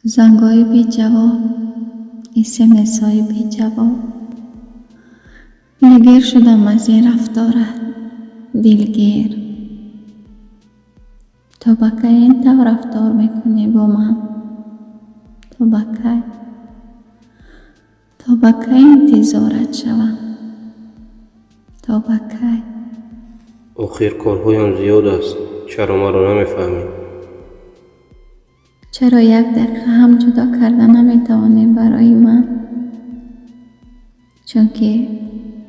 Зангҳои беҷавоб, смсҳои беҷавоб. Дилгир шудам аз ин рафторат. Дилгир. То ба кай ин тавр рафтор мекунӣ бо ман? То ба кай? То ба кай интизорат шавам? То ба кай? Охир корҳоям зиёд аст. Чаро маро намефаҳмӣ? Чаро як дақиқа ҳам ҷудо карда наметавонӣ барои ман? Чунки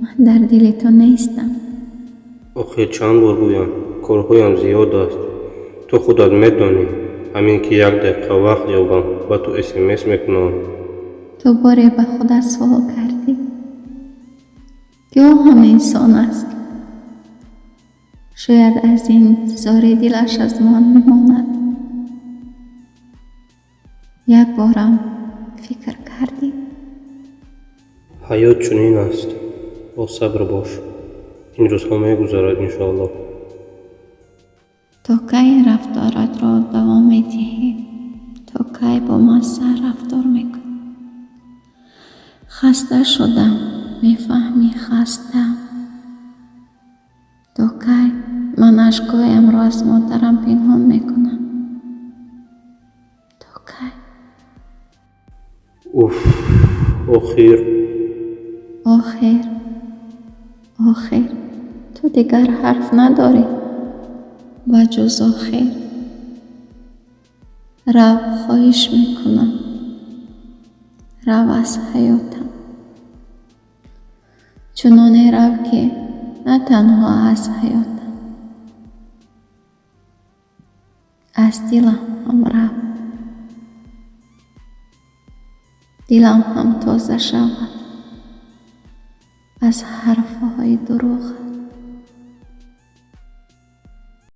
ман дар дили ту нестам. Охир чанд бор гӯям, корҳоям зиёд аст. Ту худат медонӣ, ҳамин ки як дақиқа вақт ёбам, ба ту смс мекунам. Ту боре ба худат суол кардӣ, ки ӯ ҳам инсон аст. Шояд аз интизорӣ дилаш аз ман мемонад. Як борам фикр кардӣ? Ҳаёт чунин аст. Босабр бош. Ин рӯзҳо мегузарад, иншоаллоҳ. То кай ин рафторатро давом медиҳӣ? То кай бо ман сар рафтор мекунӣ? Хаста шудам, мефаҳмӣ, хаста. То кай ман ашкҳоямро аз модарам пинҳон мекунам? То кай? Уф, охир. Охир, охир, ту дигар ҳарф надорӣ ба ҷуз охир. Рав, хоҳиш мекунам. Рав аз ҳаётам. Чуноне рав, ки на танҳо аз ҳаётам, аз дилам ҳам рав. Дилам ҳам тоза шавад аз ҳарфҳои дурӯғат.